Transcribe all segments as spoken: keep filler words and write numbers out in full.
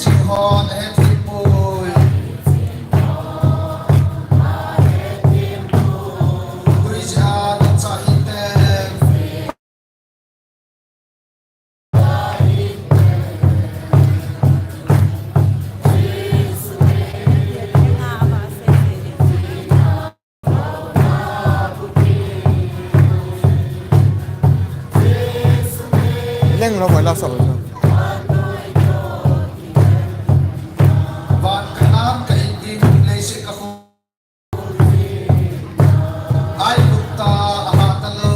Chihon ahe thim poi. Kuija na cha hite. Leng lo, vai la sa lo. Van Kanaan ka in ding, leiset ka khu. Aigupta a ha ta lo.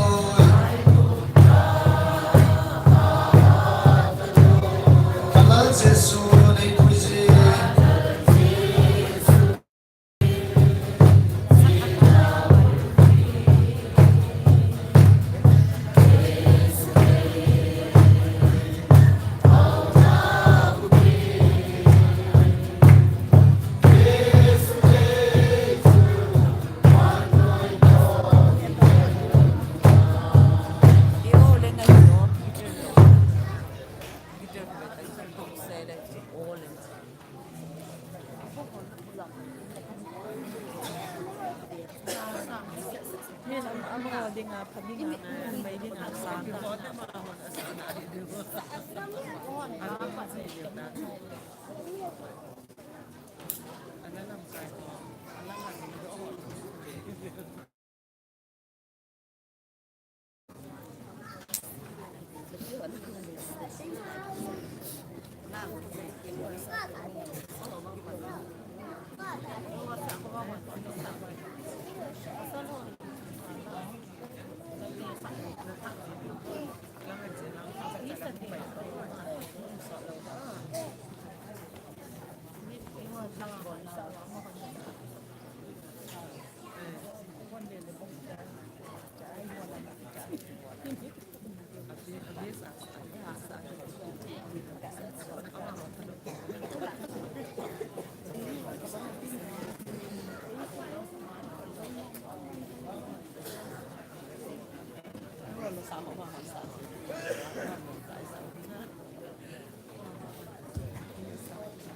Ka Lal Jesu nei pui ji.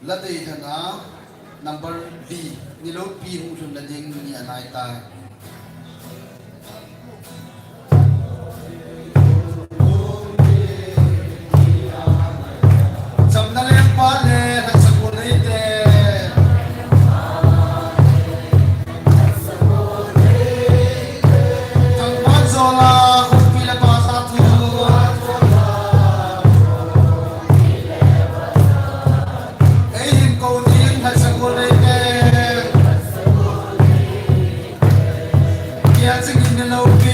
Ladei thana number B, ni lopi hung lhun na ding ni anai tai. Chamna lengpa le lhansakol neite. Thangvahzol a umpi le pa sa thu. Ei hin kou ding lhansakol neite. Kia chingin ni lopi.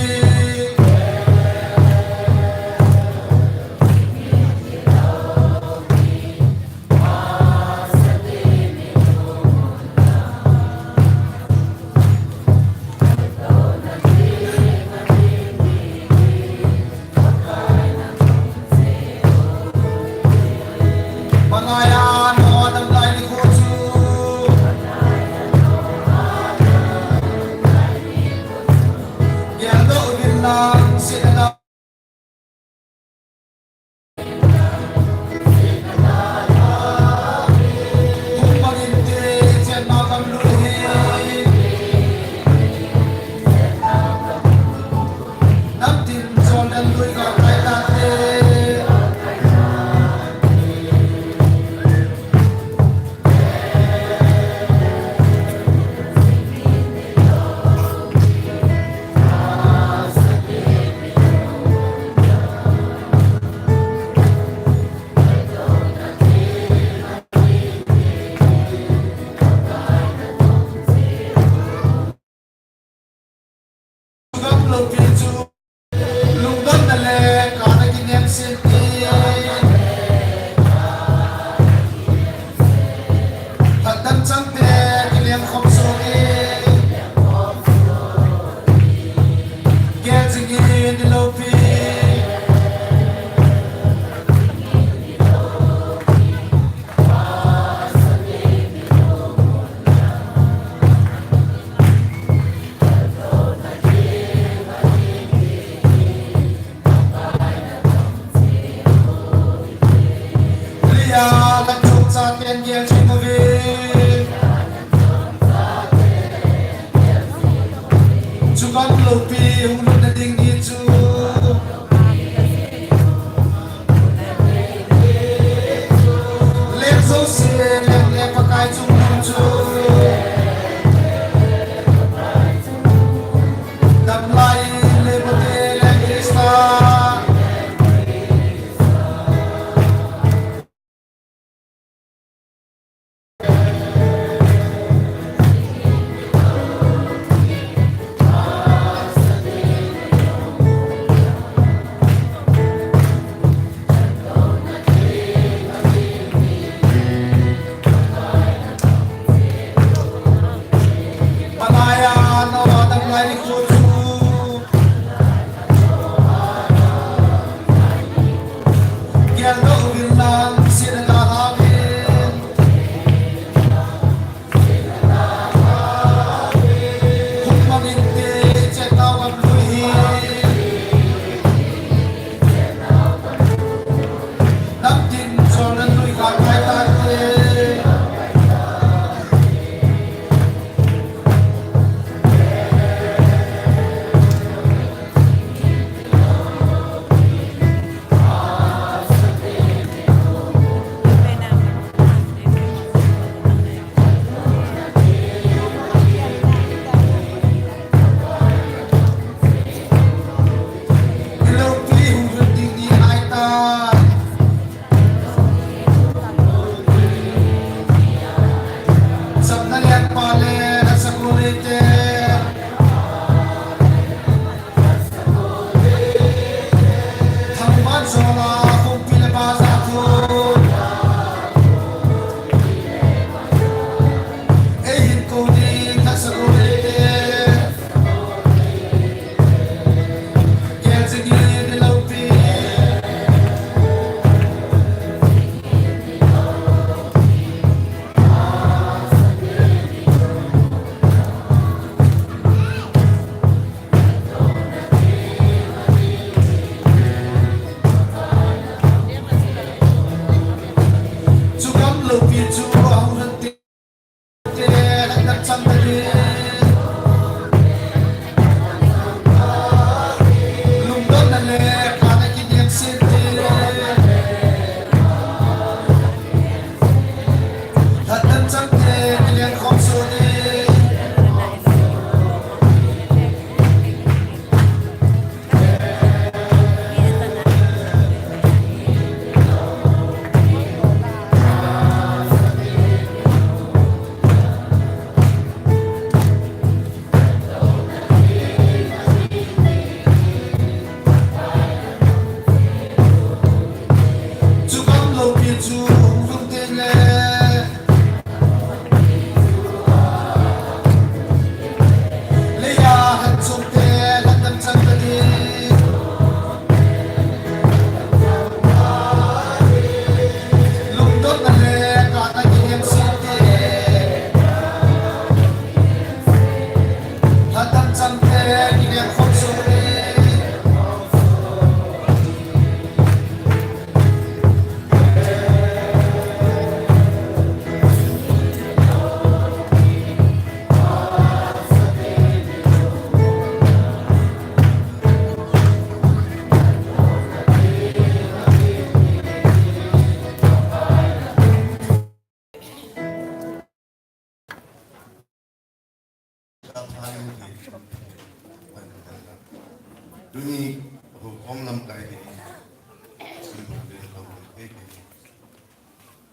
Tuni ho khom lamkai hi.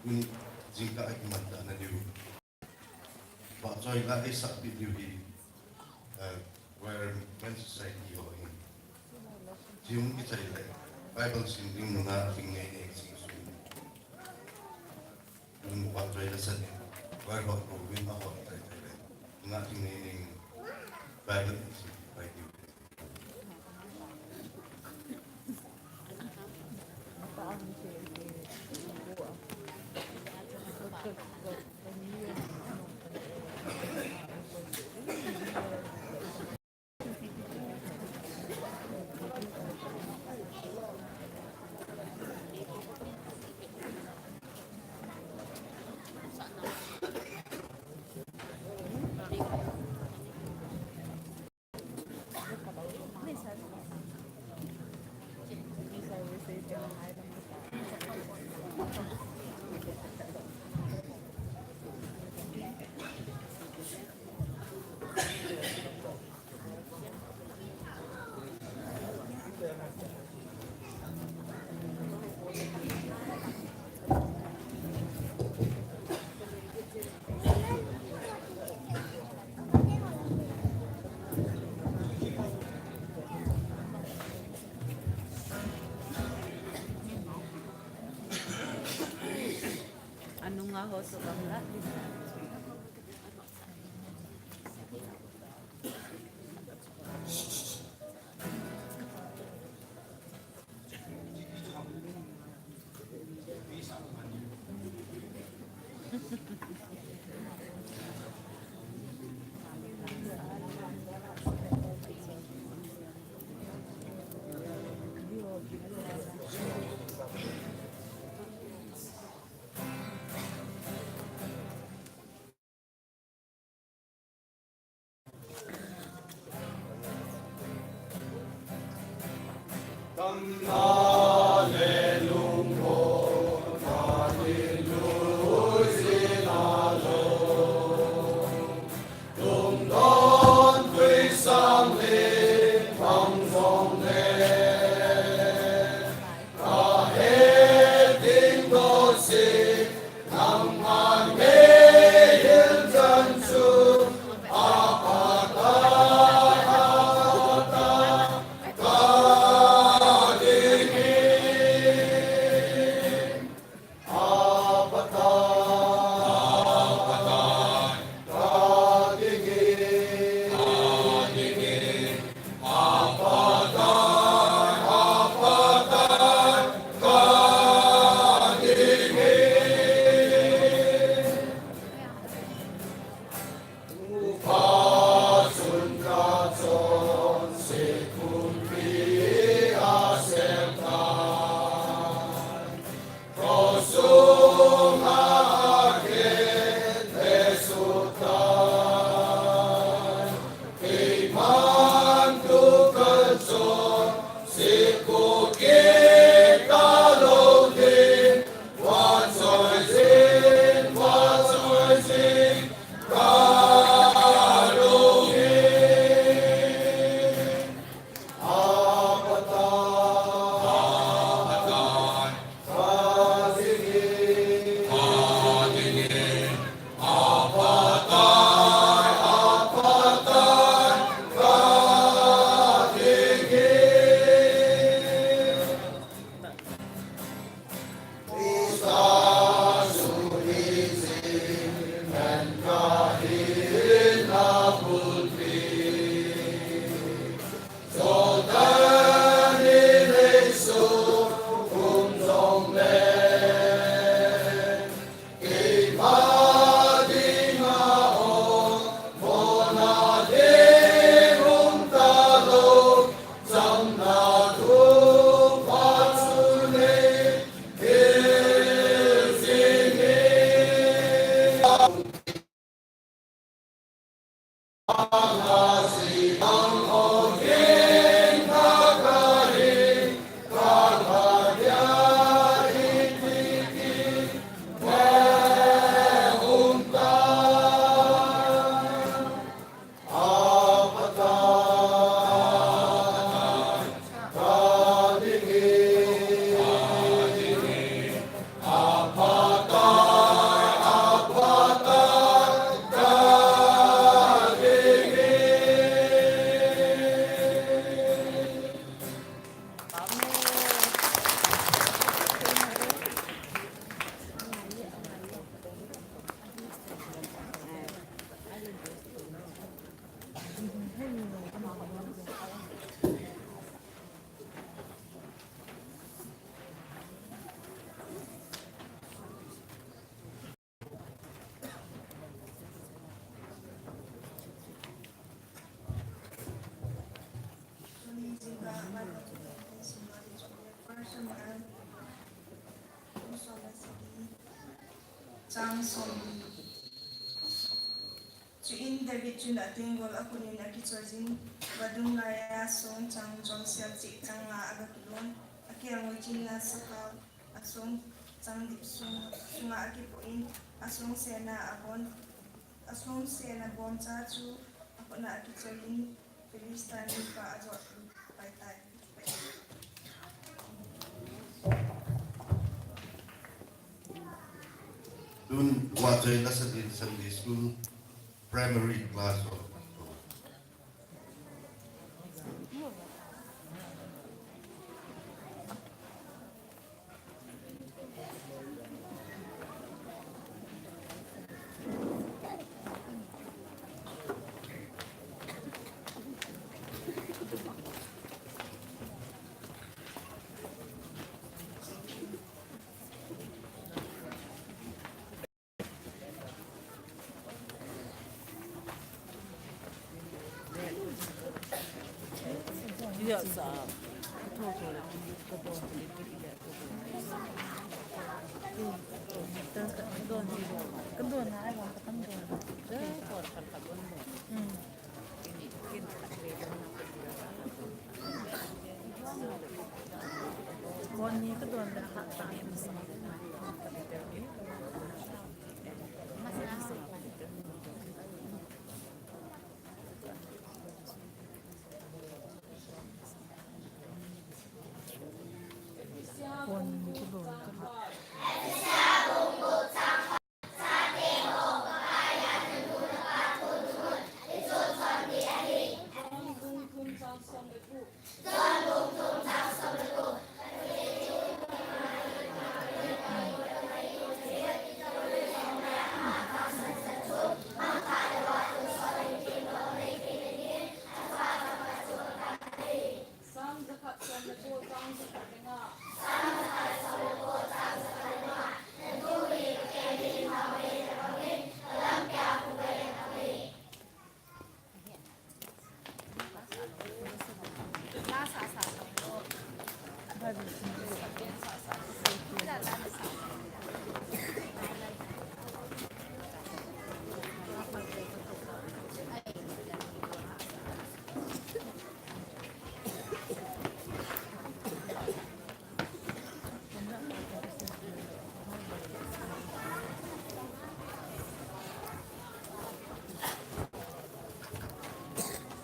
Tuni jingkah a kiman tana diu. Vahchoi la eisah pi diu hi. Eh, Requirement Society ho hin. Jing kichai le. Bible sim ding nunga ding nei nei sing sung. Nung vahchoi la sa ne. Vai hot ko win a hot tai tai le. Nga ding nei nei. Bible sim pai diu. Anunga ho so gamla. Chang som. Chuin David chun atenggol akhut in akichoiyin, vadung laiya song chang jolsel cheh chang nga agalon, akiang uva chun sakhao asong chang dip sung, sunga akipoh in, asong sena abon, asong sena bomcha chu akhut a akichoiyin, Philistine mipa ajot paitai. Tun vachoi lasa din Sunday School, Primary class ho.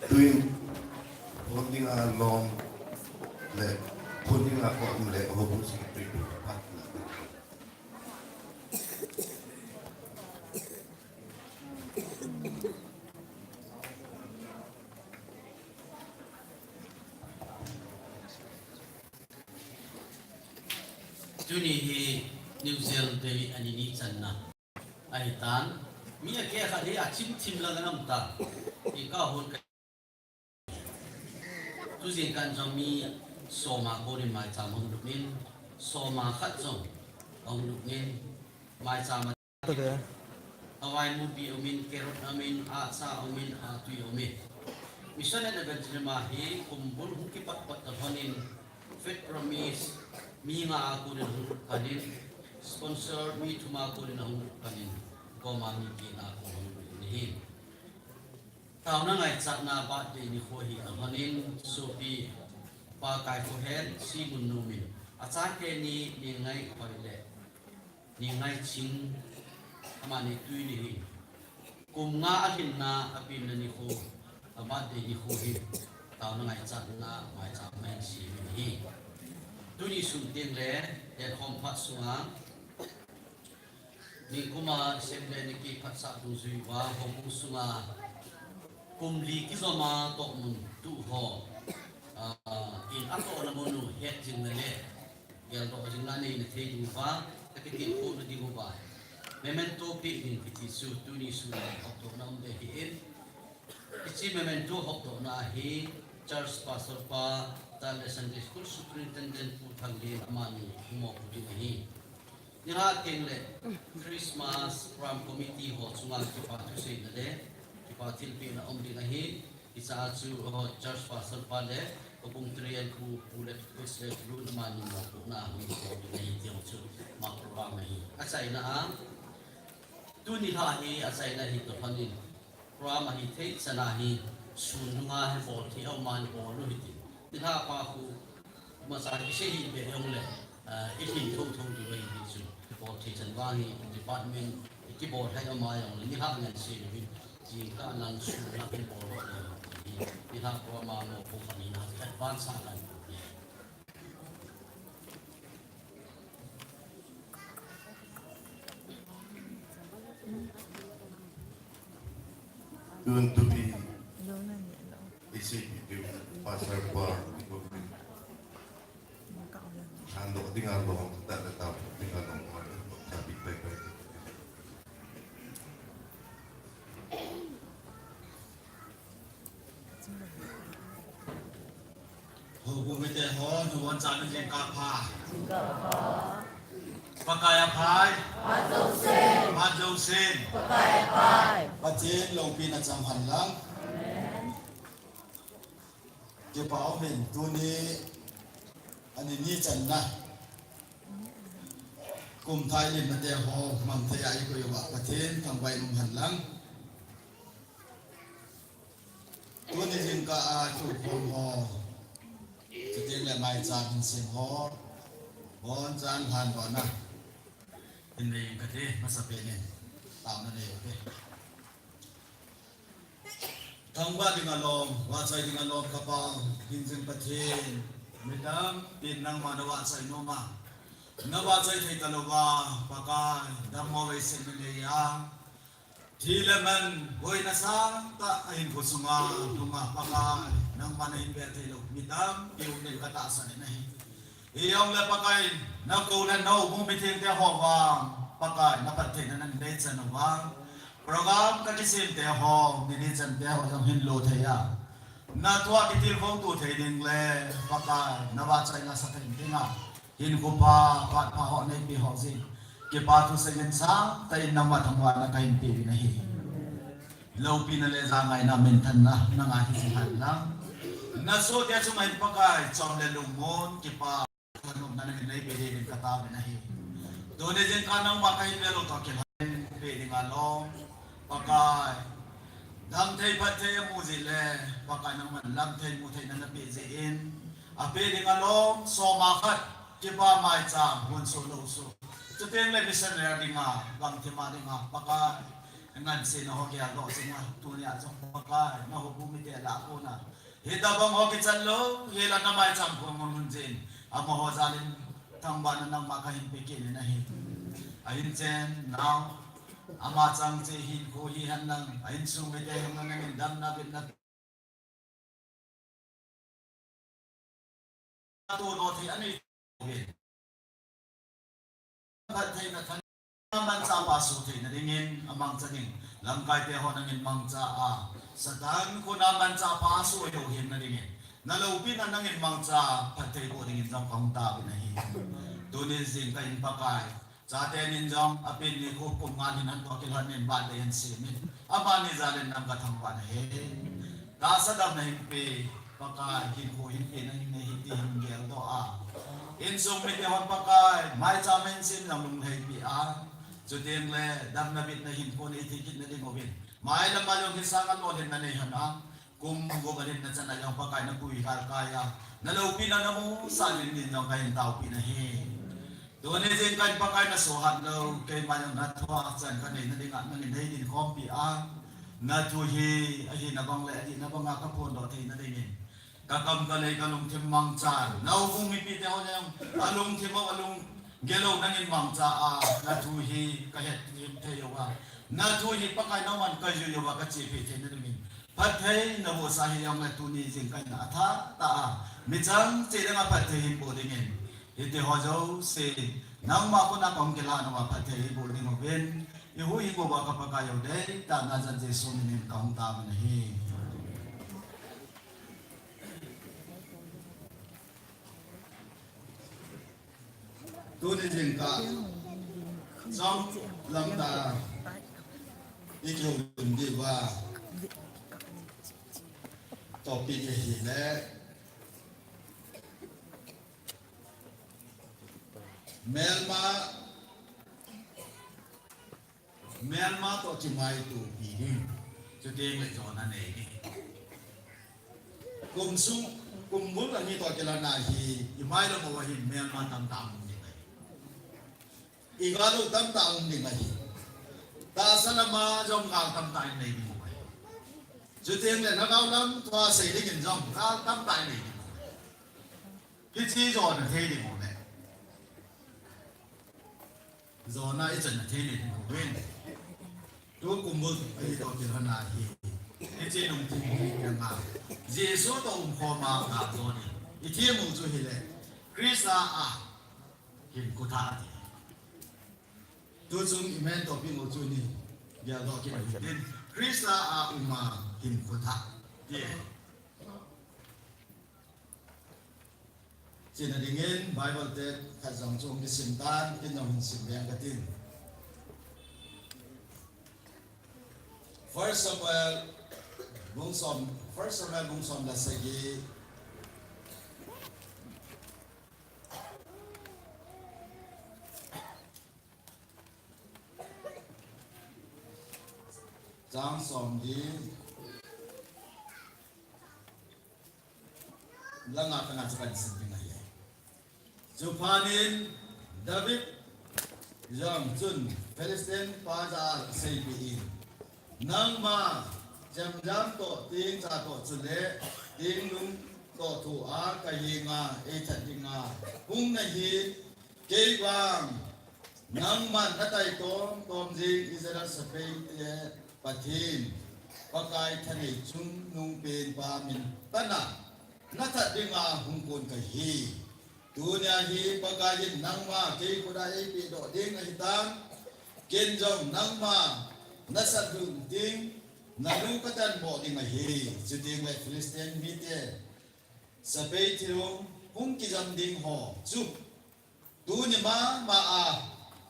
Tuin, holding a long le, holding a long le, holding secretary to partner. Tuni hi New Zealand te hi ani ni channa ahitan, mi akeh khat hi achim thim lang anam ta. Hi kahon ka. Tujing kan jong mi soma konin maicham ahung lupin, soma khat jong ahung lupin, maicham a Hawai mupi aumin, carrot aumin, acha aumin, atui aumin. Mission and Evangelism a hi kumbul hung kipat pat ta lhonin, Faith Promise, mi nga a konin hung lut panin, sponsor, mi thum a konin hung lut panin, koma mi kina a konin hung lut panin. Taona ngaichatna birthday nikho hi ahung lhonin, sopi, Pa Kaikhohen, Simun Numin, achate ni, Ningngai Khoi le Ningngai Ching, amani tuni hi kum nga alhinna apemna nikho, a birthday nikho hi, taona ngaichatna maicham ahin sem in ahi. Tuni sung teng le, tenkhom phat sunga, Nikum a Assembly ni kiphatsah dungjui uva, houbung sunga kum li kijom a tohmun tuh ho, ah, in atohna mun u het jing na le, geldoh jing na nei na thei ding uva, ka kitilkhou na ding uva, memento peh ding kiti chu tuni sunga hopdohna um ding ahi in, Hiche memento hopdohna hi Church Pastor pa, chule Sunday School Superintendent Pu Thanglen amani hung mopo ding ahi. Nilhah teng le Christmas Program Committee ho chunga kipa thuseina le kipa thilpehna um ding ahi. Hiche a chu, oh, Church Pastor pa le Houbung Treasurer Pu, Pu le Pu Sel Lun amani mopohna hung mopo ding ahi ti ho chu ama program ahi. Achaina a Tuni lha hi achaina hi toh lhonin, program ahi thei chan a hi, sun nunga hi bol thei aum a, ni bol u hitin. Nilhah pa khu masa kisei hi be jongle, ah, i lhin thotho diu ahi ti chu. Bol thei chan vang hi department kibol hai aum a jongle, nilhah ngen se diuvin, jingkah lang sun lang hi bol lou hi. Nilhah program a mo ko kani na advance a kan. Tun tupi isi video pastor pa handok ding a lom, ta ta ta ding a lom, ta pi pai pai. Houbung mite ho, nabonchauvin jingkah pha. Pakai aphai. Phat jousen. Phat jousen. Pakai aphai. Pathen loupina chang hen lang. Amen. Kipa umin tuni ani ni channa. Kum thai lim nate ho, mang thei a i koi uva Pathen thangvah in um hen lang. Tuni jingkah a thuphon ho, chuteng le maicham hinsem ho, bonchan lhan dohna hin nei inge kati, masapen in taona nei u hite. Thangvah ding alom, vahchoi ding alom kapang, hingjing Pathen, midang pin nangma navahchoi nom a, navahchoi thei talouva, Pakai, dammo veiset nanei a, thi le man, boina sangtah a hinkho sunga, nunga Pakai, nangma nahin bel thei lou, mi tampi um ding katahsan in ahi. Hijongle Pakai, nakou le nahoubung mithengte ho vang, Pakai, naphattheina nanei chan u vang, program kakisemte ho, nini chante ho jong hinlo thei a, nathua kitilkhou to thei ding le, Pakai, navahchoi nasa thei ding a, hinkho pha, phat pha ho neipe ho jeh in, kipa thu seiyin sangtah in nangma thangvahna kahin pe uvin ahi. Loupina le jangaina minthanna nanga hijing hen lang. Nasohte chunga hin Pakai, chom le lungmon, kipa, thanopna nahin neipe ding in kataovin ahi. Tuni jingkah nangma kahin vel u toh kilhon in pe ding alom, Pakai, damthei phatthei amu jeh le, Pakai nangman lamthei mutheina napeh jeh in, ape ding alom, som a khat, kipa maicham, hun soh lou soh. Chuteng le missionary dinga, gamthip a dinga, Pakai, ngansena ho geldoh jinga, tunia jong Pakai, nahoubung mite lah a kona. Hitobang ho kichat lou, hila namaicham khom mun jin, amaho jal in, thangvahna nangma kahin pe kit in ahi. Ahin chen, nao, ama chang cheh hinkho hihen lang, a insung mite hihen lang nangin damna bitna tohdoh thei anei uvin. Phattheina than, manchah pha asoh theina dingin amangcha ding. Lamkaite ho nangin mangcha a, Satan khut a manchah pha asoh lou hina dingin, naloupina nangin mangcha phatthei boh dingin jong kahung taovin ahi. Tuni jingkah in Pakai, chate nin jong apen nikho kum nga hin antoh kilhon in birthday hin semin, amani jal in nang kathangvah nahi. Tahsa damna hin pe, Pakai, hinkho hin pe nahi, nahi ti hin geldoh a, insung mite hon Pakai, maicham a hin sem jong lunglhai peh a, chuteng le damna bitna hinkho nei thei kit na ding uvin, mailam a jong hisang a lolhinna nei hen lang, kum gup a lhinna chan a jong Pakai napuigal kai a, naloupina namusah dingin jong kahin taopi nahi. Tuni jingkah in Pakai nasoh hat lou, keima jong nathua chan kanei na dinga nangin nei dinkhompi a, nathu hi ahina bang le adihna banga kaphondoh theina dingin, kakam kalei kalungthim mangchan, nahoubung mipite ho jong alungthim u alunggel u nangin mangcha a, nathu hi kahet thei uva, nathu hi Pakai nangman kajui uva kachepi theina dingin, phatthei nabohsah hijongle tuni jingkah in athah tah a, michang cheh dinga phatthei hin boh dingin, hiti ho jouse nangma khut a kahung kilah uva phatthei hin boh ding uvin, ihuhhing uva ka Pakai u deitah Nazareth Jesu minin kahung taovin ahi. Tuni jingkah chomlam tah a ikihoulim diuva topic ahile, melma Myanmar toh kimaitopi ding. Chuteng le Jonah nei ding. Kum sung, kum bul ani toh kilhon a hi, imailou mo ahin Myanmar tamtah um ding ahi. Igal u tamtah um ding ahi. Tahsa lama jong gal tamtah inei ding ahi. Chuteng le lhagao lam thua sei dingin jong gal tamtah inei ding ahi. Hiche Jonah thei ding u le. Jonah ichan na thei nei ding u ven. Tu kum bul ani toh kilhon a hi. Hiche lungthim hi kanga. Jesu toh umkhom a nga Jonah. Ithem u chu hile. Christa a hinkho thah ati. Tu chung imen toh ping u chu ni. Geldoh kit u hitin. Christa a um a hinkho thah. Ti. Chena dingin Bible te khat jong chung kisim tan, ken jong hin sim leng katin. First Samuel bung som, First Samuel bung som le sagi. Chang som li. Langa kana chu kahin sim ding ahi. Chuphat in David jong chun Philistine pa jah a aseipeh in, nangma chemjam toh tengcha toh chule tenglung toh thua kahenga eithat dinga hung nahi. Kei vang, nangman nataitom tom jing Israel sepai te Pathen, Pakai thanei chungnungpen pa min pan a nathat dinga hung kon kahi. Tunia hi Pakai in nangma kei khut a eipeh doh ding ahitan, ken jong nangma nasat lut ding, nalu katan mo ding ahi. Chuteng le Philistine mite sepai thilong hung kijam ding ho chu tuni mama a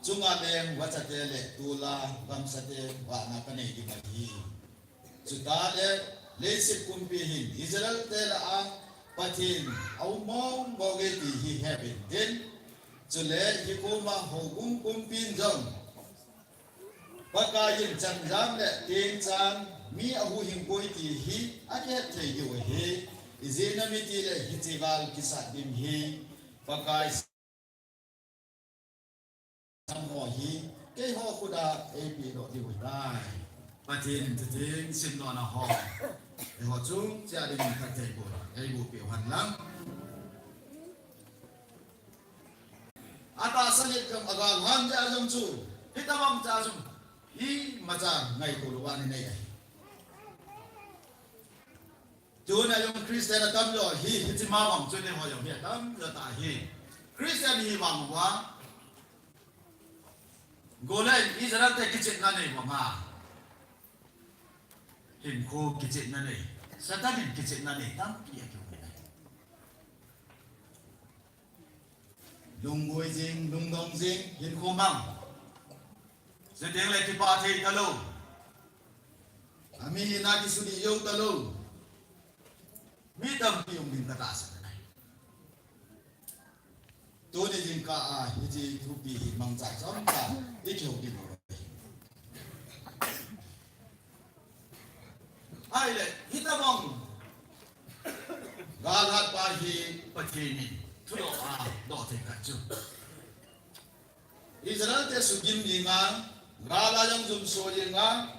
chunga leng vachate le tula gamsate vahna kanei ding ahi. Chuteng le leiset pumpi hin Israel te lah a Pathen aum mong mong e ti hi he uvin tin. Chule hikoma houbung pumpin jong Pakai in chemjam le tengchan mi ahuhhing poi ti hi akihet thei diu ahi. Ijeh inem itile hiche gal kisat ding hi Pakai sam ho hi keiho khut a eipeh doh diu ahitai. Pathen in thuteng simdohna ho eiho chung cheh dingin phatthei boh eiboh peh u hen lang. Atahsa het jong agalhan jeh a jong chu, hitobang cha jong, imacha ngaito louva inei ahi. Tuna jong Christian atamjo hi, hiche ma vang chu neiho jong hi atamjo tah ahi. Christian hi vang uva, Goliath in Israel te kichetna nei vanga, hinkho kichetna nei, Satan in kichetna nei tampi akium in ahi. Lunggui jing, lungdong jing, hinkho mang. Chuteng le kipah thei talou. Ami hina kisudih jou talou. Mi tampi um ding katahsan ahi. Tuni jingkah a hiche thupi hi mangcha chomcha ikihou ding u ahi. Ahile, hitobang galhat pa hi Pathen in thudoh a doh thei khat chu, Israel te sugim dinga, gal a jong jumso dinga,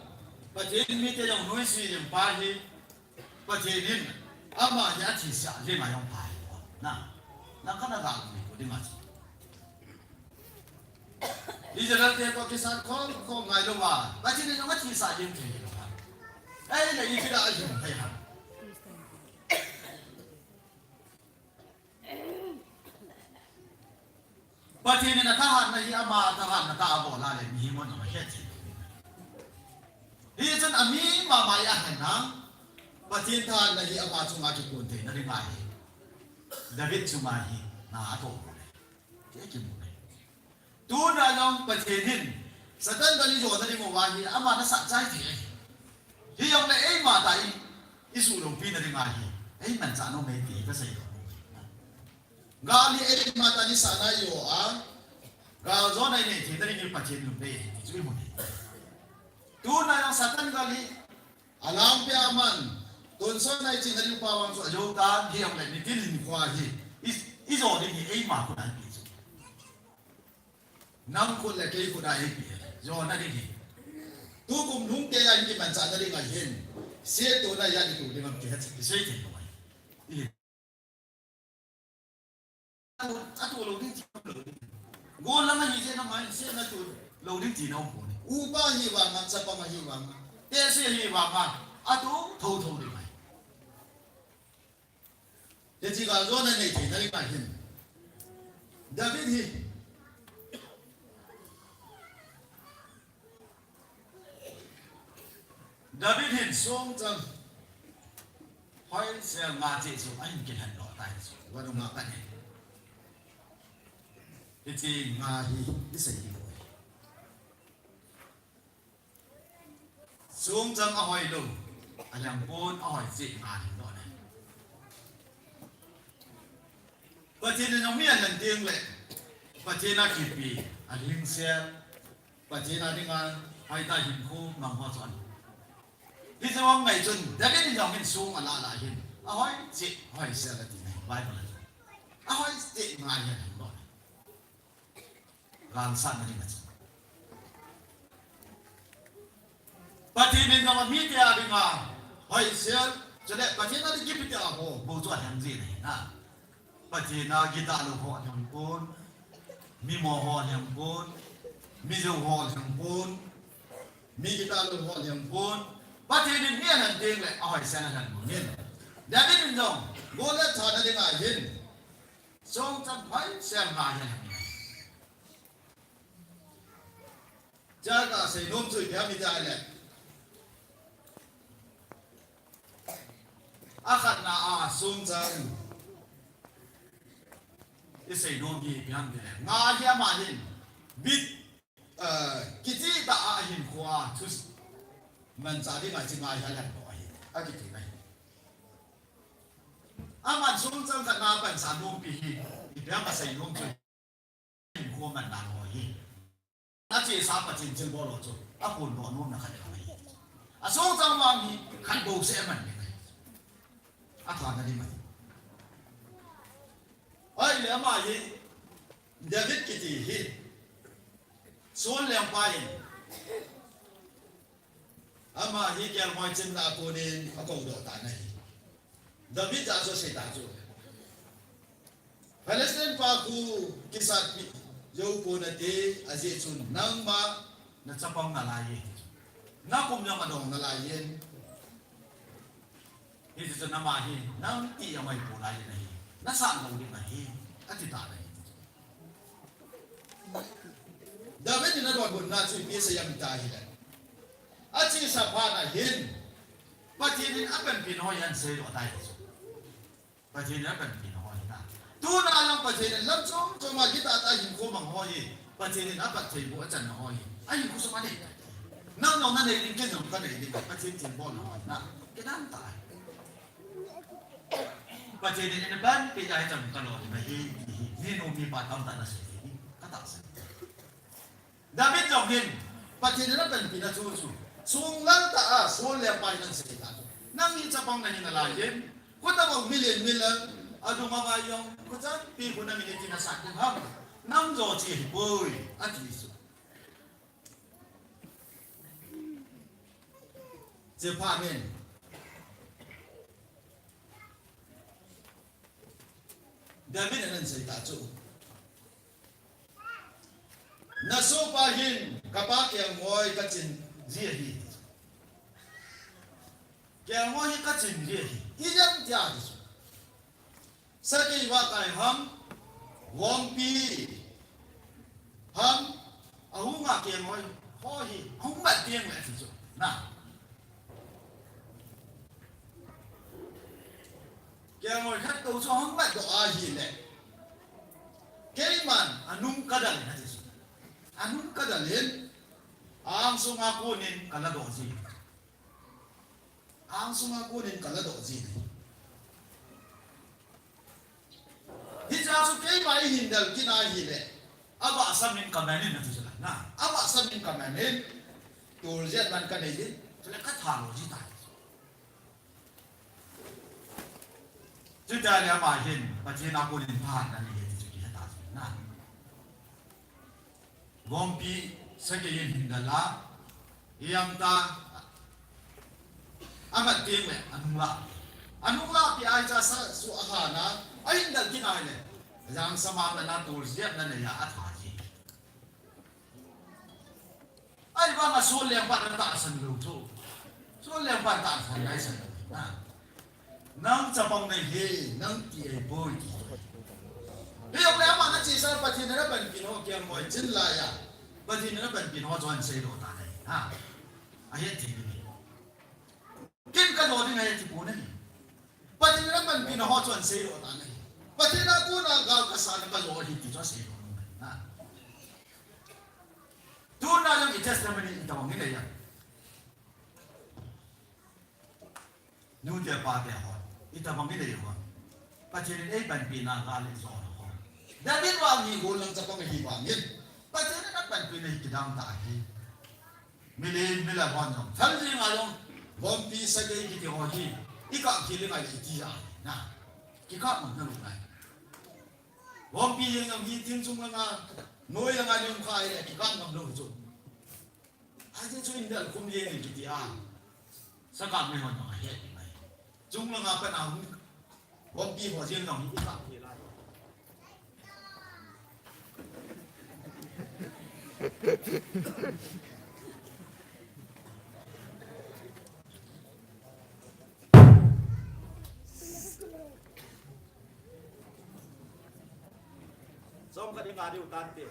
Pathen mite jong nuisat ding pa hi, Pathen in ama hi athisah dinga jong pha hi. Na, na kana gal mi ko dinga chu. Israel te toh kisat khom khom ngailouva, Pathen in jong athisah ding thei lou ham? Ahile ipi dia ahin thei ham? Pathen in athahatna hi ama thahatna tah a abol a le mihem hon ahet thei. Hichun ami mama a ahin, Pathen thahatna hi ama chunga kikon theina dinga hi David chunga hi na atoh le. Ti akimu le. Tuna jong Pathen in Satan toh ijona ding uva hi ama nasah chai thei ahi. Hijongle eima tah a i, isuhloupina dinga hi eimanchah nom e ti kasei lou. Gal hi eima tah a isah nai uva, galjona inei theina ding hi Pathen lungdei ahi ti chu imu thei. Satan gal hi, alam pia man, tonsot nai chi na liu pa vang chu ajo tan hi ang le nitin hin khua hi, i, i jo ding hi eima khut a ipi chu. Nang khut le kei khut a ipi, jo na ding hi. Tukum lhung kei a hin kimanchah na ding a hin, se tu na ya di tu ding am kihet, kisei thei lo ai. I A tu lo ding ti lo ding. Gollhang ahi jeh in amai, se na tu lo ding ti na um pon. Upa hi vang a, chapa hi vang a, tehse hi vang a, a tu tho tho ding ahi. Hiche gal jo na nei thei na ding ahin. David hi. David hin songchang hoisel nga cheh chu ahin kilhen lou tai chu. Vadung a kan he. Hiche nga hi i sei hi lou. Songchang ahoi lou. Alhem pon ahoi cheh nga hin lou ne. Pathen in jong mi alhen teng le. Pathen a kipe, alhingsel. Pathen a dinga, hoitah hinkho mang ho chu ahi. Hiche vang ngai chun, David in jong hin song ala la hin. Ahoi cheh, hoisel ati nai, Bible a chun. Ahoi cheh ngai hin hin lo. Galsatna dinga chu. Pathen in jong mite a dinga, hoisel, chule Pathen a ding kipe tia ho, bou chu alhem ji nai na. Pathen a gitah lou ho alhem pon, mi mo ho alhem pon, mi jou ho alhem pon, mi gitah lou ho alhem pon, Pathen in mi alhen teng le ahoisel alhen mong in. David in jong, Goliath thana dinga hin, songchang hoisel nga hi alhen. Chaka seinom chu ipi ham iti le. Akhatna a songchang. I seinom hi ipi ham iti le. Nga hi ama hin. Bit, eh, kicheh tah a hinkho a thus. Manchah dinga chi nga hi alhen lou ahi. Akiti nai. Aman songchang khatna pansa nompi hi. Ipi ham aseinom chu. Hinkho mandan ho hi. Achesa Pathen thilbol ho chu. Aphondoh nomna khat ahi. Asongchang vang hi khat bou seh aman ding ahi. Athana ding ahi. Ahile ama hi David kiti hi. Saul lengpa in. Ama hi kelngoi chimna a konin akou doh tan ahi. David jahcha asei ta chu. Palestine pa khu kisatpi jou pon nate, ajeh chu nangma nachapang nalai e. Nakum jong adong nalai e. Hiche chu ama hi, nang ti amai pu lai in ahi. Nasat lou ding ahi. Ati tan ahi. David in adonbutna chu ipi asei ham iti le. Achesa phat a hin. Pathen in apanpina ho hi ahin seidoh tai. Pathen in apanpina ho hi na. Tuna jong Pathen in lam chom chom a gitah tah a hinkho mang ho hi. Pathen in apatthei boh achanna ho hi. Ahinkho sung a nei tai. Nang jong nanei ding, ken jong kanei ding. Pathen thilbol ho hi na. Kidan tai. Pathen in eina panpi a hi chang kalou ding ahi, hi, hi, mi nu mi pa tamtah in asei hi, katahsan. David jong hin, Pathen in apanpina chu chu. Song lal tah a, Saul lengpa in asei ta chu. Nang hi chapang nahi nalai in, khut a bou milen milen, adung a vai jong, khut chanpi khu nangin iti nasat ding ham. Nang jo chi ahipoi, ati chu. Chepha men. David in ahin sei ta chu. Nasopa hin kapa kelngoi kachin ji ahi. Kelngoi hi kachin ji ahi. Ijeh inem tia ti chu. Sakei vakai ham, vompi ham, ahunga kelngoi ho hi, ahung mat teng le ati chu. Na. Kelngoi khat tou chu ahung mat doh ahile. Keiman anung kadal in ati chu. Anung kadal in, angsunga konin kaladoh ji. Angsunga konin kaladoh ji. Hiche chu keima eihin del kit ahile. Abahsam in kaman in ati chu la. Na, abahsam in kaman in. Tul jet man kanei in. le ka tha lou ji tai. Chuti le ama hin Pathen a konin thahatna nei e ti chu kihe ta chu na. Vompi Sergei in hin dal a, i am ta, a mat teng le, anung la. Anung la pi ai cha sa su a ha na, a hin dal kin ai le. Jang sama na na tur ziap na ne ya a tha ji. Ahivang a sol leng pa na tahsan lou thu. Sol leng pa tahsan lai san lou. Na. Nang chapang nei hi, nang ti ei poi ti. Hijong le ama na chesa Pathen in ana panpi ho kiam moi chin lai a. Pathen in ana panpi ho chu ahin sei lou ta nei. Ha. A het thei ni. Ken ka lou ding a het thei poi nei. Pathen in ana panpi ho chu ahin sei lou ta nei. Pathen a kona gal ka sa na ka lou hi ti chu asei lou nei. Ha. Tuna jong i testimony i tobang i nei a. Nu te pa te ho, i tobang i nei ho. Pathen in ei panpina gal i jo ho. David vang hi golhang chapang hi vangin. Pathen in apanpina hi kidang ta hi. Milen, milen hon jong. Thal jing a jong. Vompi Sergei kiti ho hi. I kah khel ngai le i ti a. Na. Kikah mang na lou ngai. Vompi jeng jong hi thing chung langa. Noi langa jong khai le kikah mang lou chu. Ahi chu in dal khum jeng in kiti a. Sakam me hon ma he mai. Chung langa pa na hung. Vompi ho jeng jong hi ka he lai. Som khat i nga diu tante.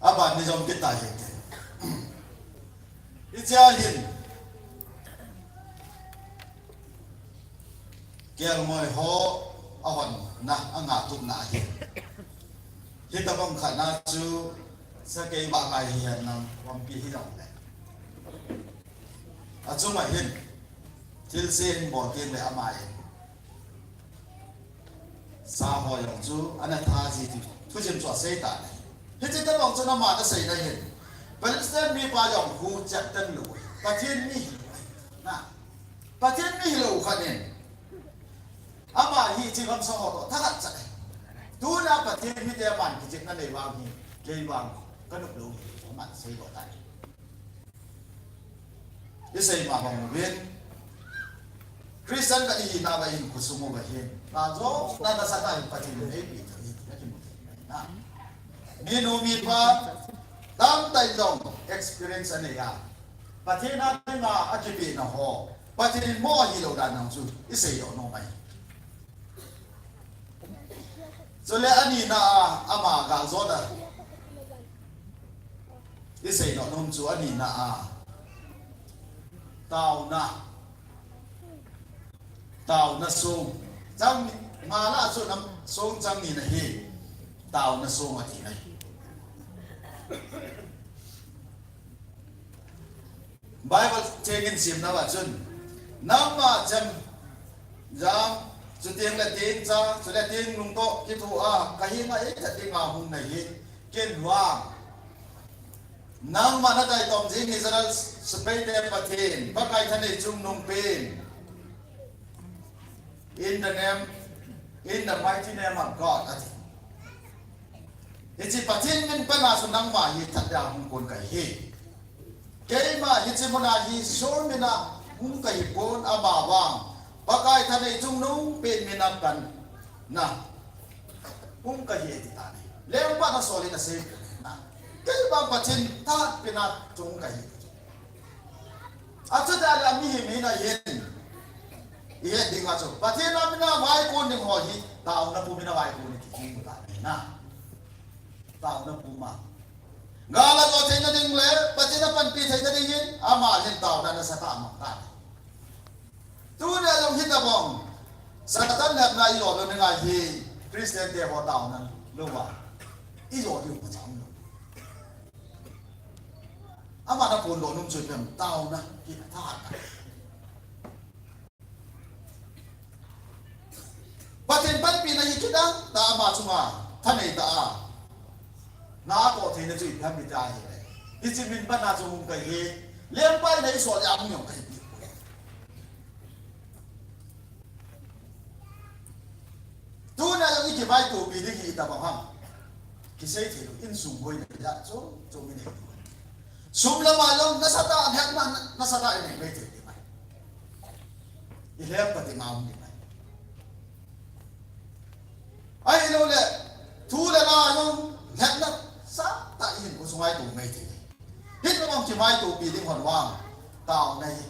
Aban ni jong kita hi te. Hichea hin. Kelngoi ho ahon na anga tup na hi. Hitabang khat na chu Sergei ba ngai hi nang vompi hi jong le. Achunga hin. Thilse hin bol teng le ama in. Sa ho jong chu ana tha ji ti. Thusim chu asei ta. Hiche tabang chu ama ana sei na hin. Palestine mipa jong hu chat tan lou. Pathen mi hi. Na. Pathen mi hilou khat in. Ama hi chi gamsa ho toh thakhat cha. Tuna Pathen mite aman kichepna nei vang hi, kei vang ka nop lou hi, aman sei lou tai. I sei ma bang uvin. Christian ka i hina uva hin khosung uva hin. Na jo, na na sa ta hin Pathen in ei pi thei hi, na kimu thei na. Minu mipa, tamtah in jong experience anei a. Pathen a dinga akipehna ho. Pathen in mo ahilou dan jong chu i seidoh nom ahi. Chule anina a ama galjona i seidoh nom chu anina a taona, taona song chang ni, nga lah a chu nam song chang ni na hi taona song ati na hi. Bible thengin simna uva chun, nangma chem jang, chuteng le teng cha, chule teng lungtoh kithoa, kahenga eithat dinga hung nahi, ken vang. Nangma nataitom jing Israel sepaite Pathen, Pakai thanei chungnungpen. In the name, in the mighty name of God, ati. Hiche Pathen min pana chu nangma hi thatdia hung kon kahi. Keima hiche muna hi Isor mina hung kahi pon ama vang. Pakai thanei chungnung pen minam kan na hung kahi ti tani. Lengpa na solin asei na. Kei bang Pathen tha pena chung kahi. Achuti le mihem hina hin. Ihe dinga chu. Pathen a mina vaikon ding ho hi. Taona pu mina vaikon ding ti hi ta na. Taona pu ma. Gala jo theina ding le, Pathen a panpi theina ding hin, ama hin taona nasatah mang ta. Tuna jong hitabang. Satan lhepna ijo lou ninga hi, Christian te ho taona louva. Ijo diu pacham lou. Ama na kon lou nung chu pem taona, hi tha. Pathen panpina hi kidang tah ama chunga thanei tah a. Na ko theina chu ipi ham iti ahile. Hiche min pana chu hung kahi. Lengpa in eisol a hung jong kahi pi. Tuna jong ikivaitopi ding hi itabang ham. Kisei thei lou insung boina ja chu chu min nei. Sum lama jong nasatah, lhepna nasatah inei mai thei ding ahi. Ilhem pati ma um ding ahi. Ahilou le, thu le la jong lhepna sangtah ihin ko sungai tu mai thei. Hitabang kivaitopi ding hon vang, taona hi.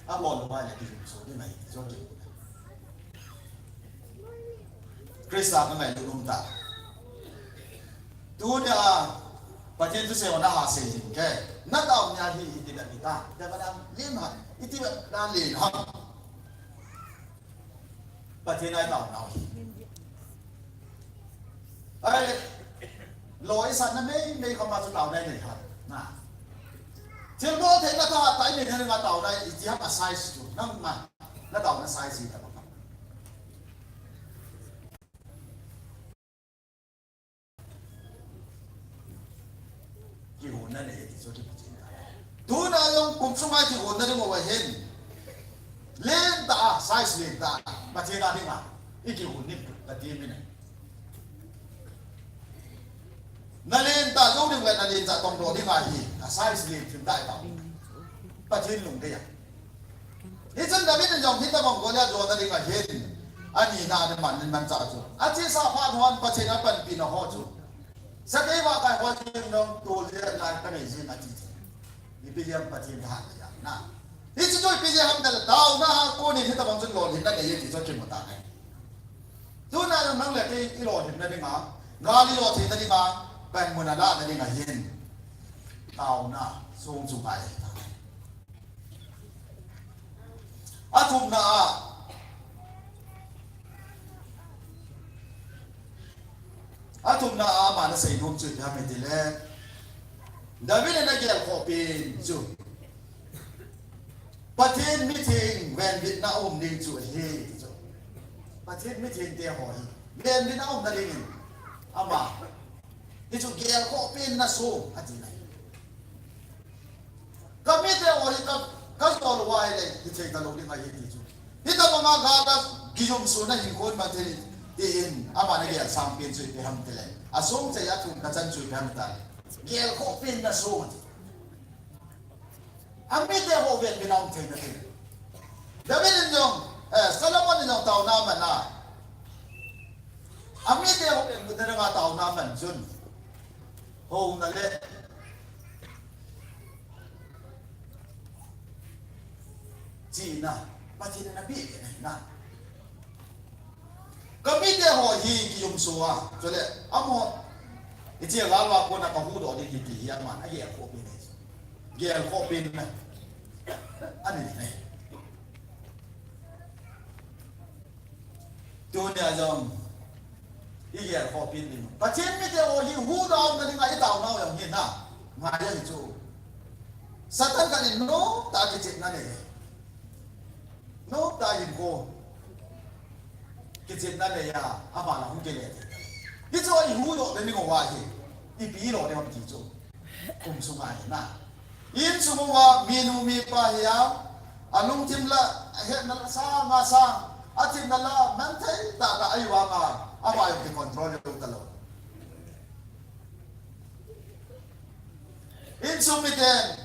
Abol lou vai le kijumso ding ahi, jo ki. Christa ka ngailut um ta. Tunia, Pathen thusei ho na ha sei jing ke. Na taona hi iti bep ta. Iti bep na len ham, iti bep na len ham. Pathen a i taonau hi. Ahile, loi isatna meimei khoma chu taona i nei ham. Na. Thilbol theina tah a taona i nei na taona iti ham a size chu. Nangma, na taona size hi tabang ham. Kihonna nei ti chu kimu chin ta. Tuna jong kum sunga kihonna ding uva hin. Lentah a, size lentah a, Pathen a dinga. I kihon ding, Pathen min a. Na lentah jou ding le na lentah tongdoh ding ahi, a size len thim dai ta. Pathen lungdei a. Hichun David in jong hitabang Goliath jona dinga hin. Ani na ani man, man cha chu. Achesa phat hon Pathen a panpina ho chu. Sakei vakai ho chu jong tol je lai ka nei jing ati chu. Ipi jeh ham Pathen tha ka jam na. Hichu chu ipi jeh ham tile taona a konin hitabang chun lolhinna nei ti chu kimu ta ngai. Tuna jong nang le kei i lolhinna dinga, gal i lo theina dinga, panmun a lahna dinga hin. Taona song chu ngai ta ngai. Athumna a, athumna a ama na seinom chu ipi ham itile, David in ana gelkhoh pen chu Pathen mitheng venbitna um ding chu ahi ti chu. Pathen mitheng te ho hi venbitna umna dingin ama hichu gelkhoh pen na song ati nai. Ka mite ho hi ka, ka jol uva ahile, hithei talou ding ahi ti chu. Hitabanga gala kijumsona hinkho man thei tin, ama na gelsang pen chu ipi ham tile. Asong chai a thumna chan chu ipi ham tile. Gelkhoh pen na song ati. Amite ho venbitna um theina ding. David in jong, eh, Solomon in jong taona aman a. Amite ho venbitna dinga taona aman chun. Houna le chihna, Pathen in apeh ve na. Ka mite ho hi kijumso a, chule amaho, hiche gal uva kona ka huhdoh ding ahi ti hi aman agelkhoh pen ahi. Gelkhoh pen na. Ani ne. Tunia jong i gelkhoh pen ding. Pathen mite ho hi huhdoh na dinga i taonau jong hi na. Ngai ahi chu. Satan khat in nomtah a kichepna nei. Nomtah a hinkho kichepna nei a, ama la hung kile. Hichu i huhdoh ding uva hi. Ipi lo ding ham ti chu. Kum sunga hi na. Insung uva minu mipa hi a, alungthim la, ahetna la sang a sang, athemna la man thei tah a ahi vanga, ama jong kicontrol lou talou. Insung miten,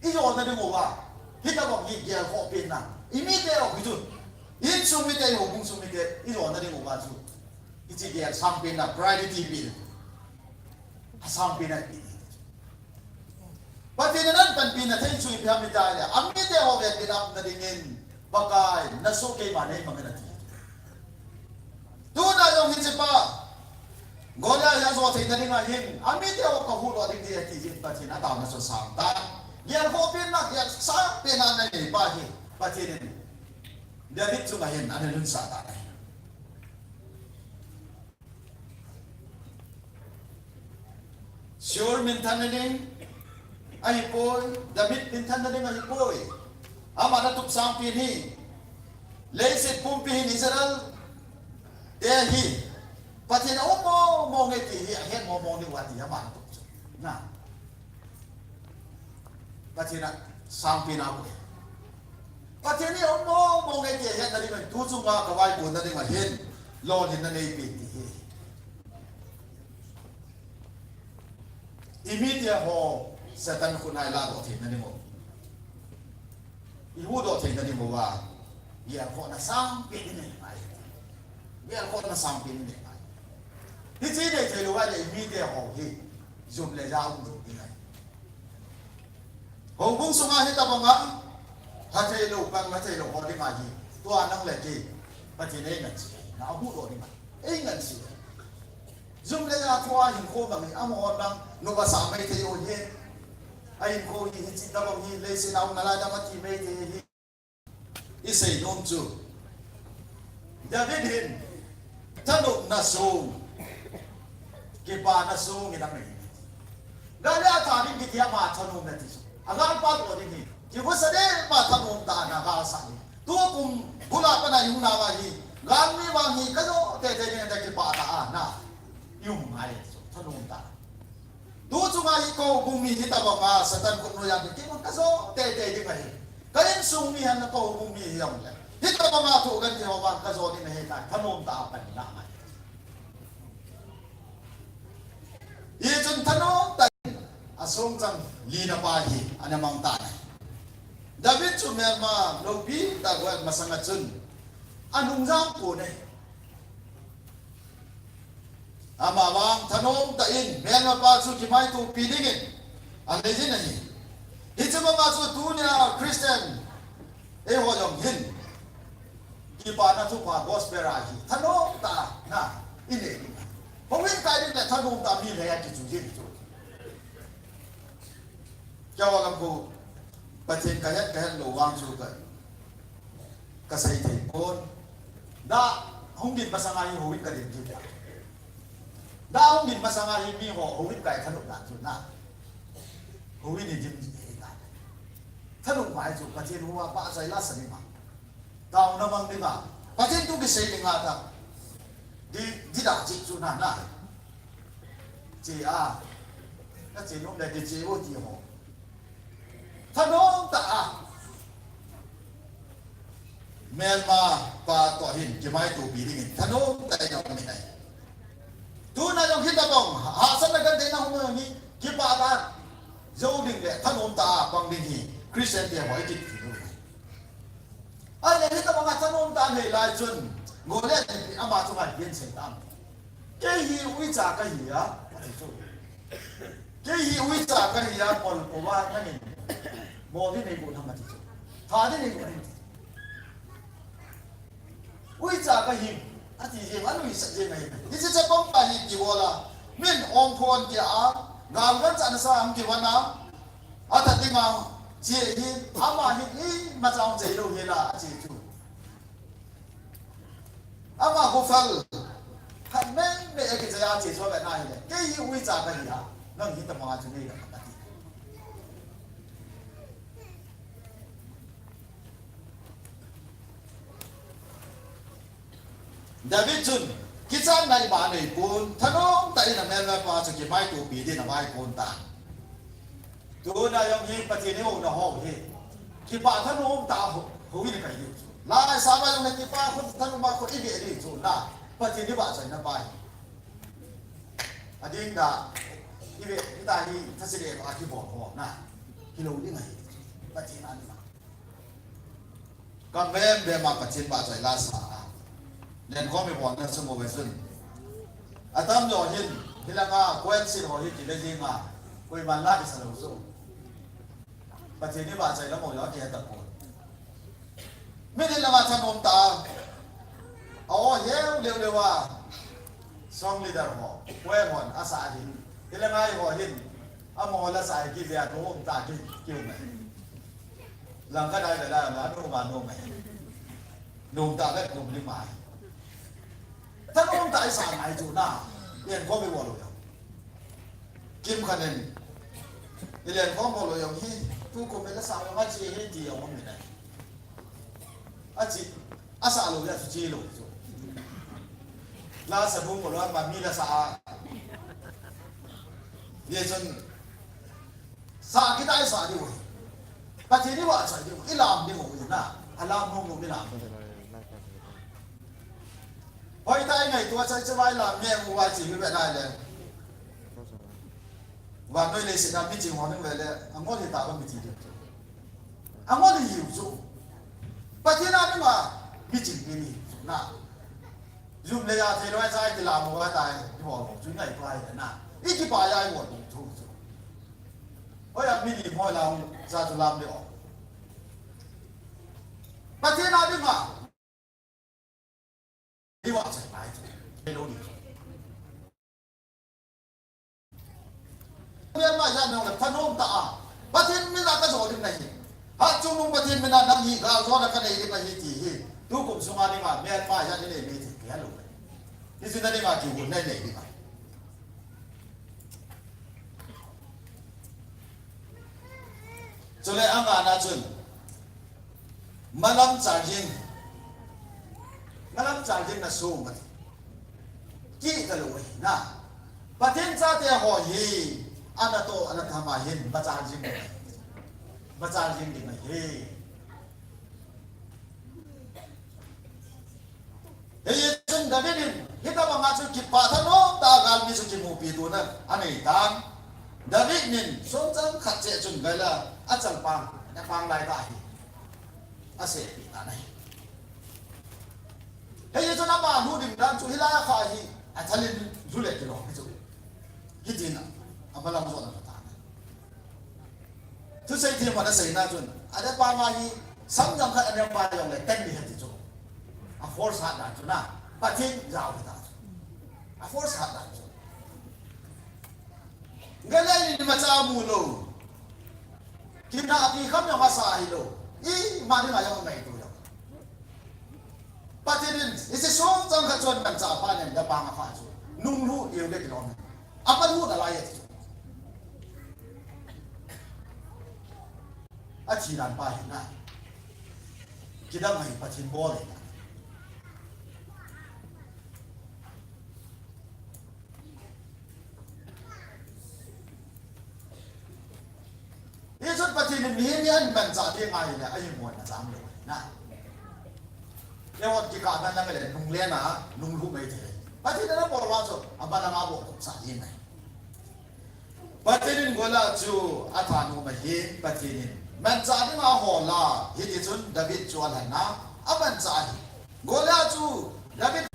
Ijona ding uva, hitabang hi gelkhoh penna. Imite ho hi chu, insung mite, ihoubung sung mite, ijona ding uva chu, hiche gel sangpenna, priority pe. Asangpenna pe. Pathen in apanpina thei chu ipi ham itile, amite ho vet dinga umna dingin, Pakai, nasoh keima neimangin ati. Tuna jong hichepa Goliath hi ajo theina dinga hin, amite ho kahuhdoh ding ahi, ati jin, Pathen in ataona chu asang tan. Gelkhoh penna, gel sangpenna anei pa hi, Pathen in David chunga hin ana lunsah tan ahi. Saul minthanna ding ahipoi, David minthanna ding ahipoi. Aman atup sangpen hi, leiset pumpi hin Israel te hi Pathen in aum mong mong e ti hi ahet mong mong diu ahi, aman atup chu. Na. Pathen in asangpen ahi. Pathen in aum mong mong e ti ahetna dingin, tu chunga kavaikonna dinga hin lolhinna neipen ti hi. Imite ho Satan khut a iladoh theina ding u, ihuhdoh theina ding uva, gelkhohna sangpen inei ngai. Gelkhohna sangpen inei ngai. Hiche inei thei lou ahile imite ho hi jum le ja um lou ding ahi. Houbung sunga hitabanga phathei lou, pang phathei lou ho dinga hi, tua nang le kei, Pathen in eingansei, na ahuhdoh dinga eingansei. Jum le ja thua hinkho bang hi, amahon bang nopsah maithei u hi. Ahinkho hi hiche tabang hi, leiset a um nalai dam ati maithei hi. Isei nom chu, David hin thanopna song, kipana song in anei. Goliath a ding kiti ama thanom ati chu, agalpa toh ding hi, kivusa deh ma thanom tah a ana galsah ding. Tukum bula pat a ihung nauva hi, galmi vang hi kajo teitei ding ati, kipah tah a ana ium ngai ati chu, thanom tah a. Tu chunga hi kahoubung mi hitabanga Satan khut noiya kei vang kajo teitei ding ahi. Ka insung mi hen, kahoubung mi hijongle, hitabanga thoh genthei ho vang kajo ding ahitai, thanom tah a panna anei. Hichun thanom tah in asongchang lina pa hi ana mang tan ahi. David chu melma loupi tah Goliath masanga chun anung jang pon ahi. Amavang thanom tah in melmapa chu kimaitopi dingin anei jin ahi. Hiche banga chu tunia Christian eiho jong hin kipana thupha gospel ahi, thanom tah a na inei ding. Houin kai ding le thanom tah a mi lhei a kichu jin chu. Keiho lam khu Pathen kahet kahet lou vang chu ka, kasei thei pon. Dah hung gin masanga hi houin kadin kit a. Dah hung gin masanga hi miho houin kai thanop dan chu na, houin hi gin hi ta. Thanop ngai chu Pathen houva pahchoi la sa ding a, taona mang ding a, Pathen thu kisei ding a ta. Di, di da chi chu na na. Che a, nache nom le kiche o ti ho. Thanom tah a melmapa toh hin kimaitopi dingin thanom tah in aum in ahi. Tuna jong hitabang hahsatna gentheina hung hi, kipah tah a jou ding le thanom tah a pang ding hi Christian te ho ikiti lou ahi. Ahile hitabanga thanom tah a nei lai chun, Goliath in ama chunga hin asei tan. Kei hi uicha kahi a, ati chu. Kei hi uicha kahi a, molpou a nangin mol ding neiboh ham, ati chu. Tha ding neiboh ham, ati chu. Uicha kahi, ati jeng, anuisat jeng ahi. Hiche chapang pa hi kibol a, min ong phon kia a, gal gancha nasa ham kivon a, athat dinga che hi, ama hi imacha jong chei lou hel a, ache chu. Ama kho phal khat mei mei a kichai a che chu avet na hile, kei hi uicha kahi a, nang hitabanga chu nei la ham, ati. David chun kichatna ima anei pon, thanom tah in amelmapa chu kimaitopi dingin avai pon tan. Tuna jong hi Pathen ihouna ho hi, kipah thanom tah a hou, houin kai diu chu. Laisah a jong le kipah khut thanom a khut ive diu chu na, Pathen ivahchoina pa hi. Ading da, ive, ita hi thase le a kibol ho na, hilou ding ahi. Pathen a dinga. Ka bem bem a Pathen vahchoi la sa a. Lenkhom i bolna sung uva chun, atam jo hin, hilanga koen sin ho hi kile jinga, koiman la kisa lou chu. Pathen i vahchoi la mo jo kihe tapon. Min in langa thanom ta a. A o heu leu leu a. Song leader ho, koen hon asa hin, hilanga i ho hin, amaho la sa hi kivea nom ta ki, kium e. Langkhat a i vela, la nom a nom e. Nom ta le nom ni mai. Thanom ta i sa ngai chu na. Lenkhom i bol lou jong. Kimkhat in, i lenkhom bol lou jong hi, tukum i la sa jong ache hi ti jong um in ahi. Ache, asa lou le chu che lou chu. La sa bung bol lou a pa mi la sa a. Hijeh chun, sa kit a i sa diu ahi. Pathen i vahchoi diu, i lam diu ahi na. A lam nom nom i lam diu. Hoitah in ngaito a chai chavai lam nge mu vai chi mi ve nai le. Vannoi leiset a miching ho ning ve le, angol hi ta va mi ti diu. Angol hi hiu chu. Pathen a dinga miching mi ni chu na. Jum le ja thei loi chai ti lam mo va tai, i bol chu ngaito ai na. I kipa ja i bol chu chu. Hoi a mi ni mo la hung cha chu lam le o. Pathen a dinga. Hi vahchoi ngai chu. Hello ni chu. Myanmar jat nong le thanom ta a. Pathen min a ka jo ding nahi. Hatchungnung Pathen min a nang hi gal jona ka nei ding nahi ti hi. Tukum sunga dinga Myanmar jat i nei mi ti kihal u. Hichu na dinga kihon nei nei ding a. Chule angana chun, malam charging. Malam charging na sung mati. Kihta lou ahi na. Pathen chate ho hi, ana toh, ana thama hin, ma charging ding ahi. Ma charging ding ahi. Hijeh chun David in, hitabanga chu kipah thanom tah a galmi chu kimupi tona anei tan. David in, songchang khat cheh chun gaila, achalpang, napang lai tah hi. Asepi tan ahi. Hijeh chun ama lhu ding dan chu hilai a kha hi, athalin lhu le kilom hi chu. Hitin a, amalam jona lhu tan. Thusei themhon aseina chun, adeh pa ma hi, samjang khat aneo pa jong le, ten ni hati chu. A force hat dan chu na, Pathen jao hita chu. A force hat dan chu. Gale ni macha mu lou. Kina api kham jong asa hi lou. Ima dinga jong ngai tu jong. Pathen in, isi songchang khat chun mancha pa nen da pa nga fa chu. Nung lhu, iu le kilom. Apa lhu da lai chu. Athi dan pa hi na. Kidang ahi Pathen bol ahi na. Hichun Pathen in mihem hi ahin manchah ding ahile, ahin mon na jam lou ahi na. Keiho kikah dan lang le nung le na, nung lhu mai thei. Pathen in abol vang chu, abana ma bol sa hi na. Pathen in Goliath chu athanom ahin, Pathen in manchah dinga ahol a, hiti chun David chu alhen a, amanchah ahi. Goliath chu David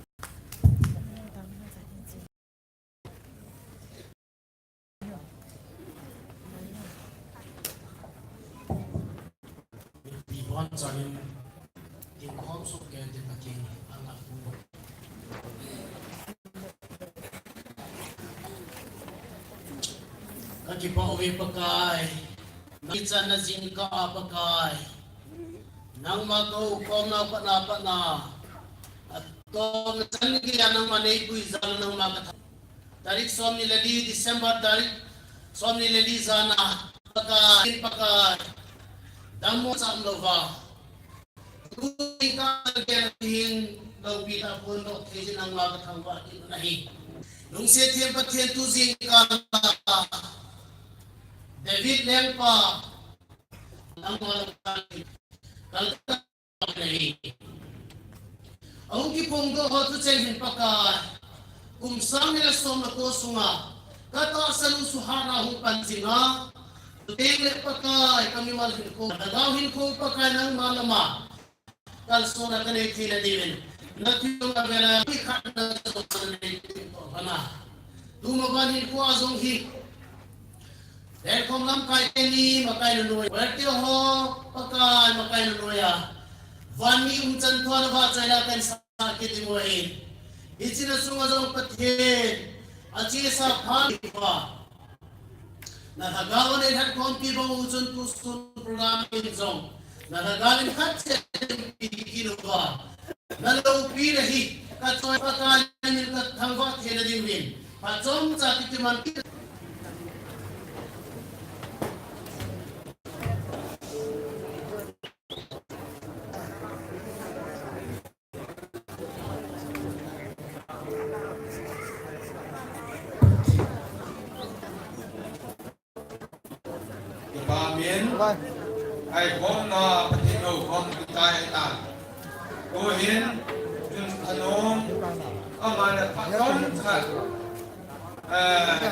Ivan chanin, inkhom soh kei te Pathen in alah u. Ka kipah uve Pakai, na ichan na jingkah a Pakai, nangma ka houkhomna patna patna, atom chan geiya nangma neipui jal nangma ka tha. Tarik somni le li December tarik somni le li jana Pakai, Pakai, dammo cham louva. Tu jingkah gel hin loupi ta phondoh thei jin nangma ka thangvah kit u ahi. Lungset them Pathen tu jingkah David lengpa nangma ka Ahung kiphongdoh ho thucheng hin Pakai, kum sang ni le som le ko sunga, ka tahsa nu Suhana hung pan jinga, Chuteng le Pakai, kamimal hinkho, nalhagao hinkho Pakai nangma lama kalsonna kanei theina diuvin, nathilong avela mi khat na nei hana. Tuma ban hinkho a jong hi, Lengkhom lamkai teni makai lului, werte ho Pakai makai lului a, van mi umchan thua navahchoina kahin sa kit diu ahi. Hiche na sunga jong Pathen, achesa pha uva, nalhagao a nei lhatkhompi bang u chun tusun program in jong nalhagao in khat cheh pi kit uva, naloupi na hi kachoi Pakai namin kathangvah theina diuvin, phat chomcha kiti man kit. Amen. Ai khom na Pathen houkhom kitai ta. Tuhin, Chun Thanom, ama le phat chomcha, eh,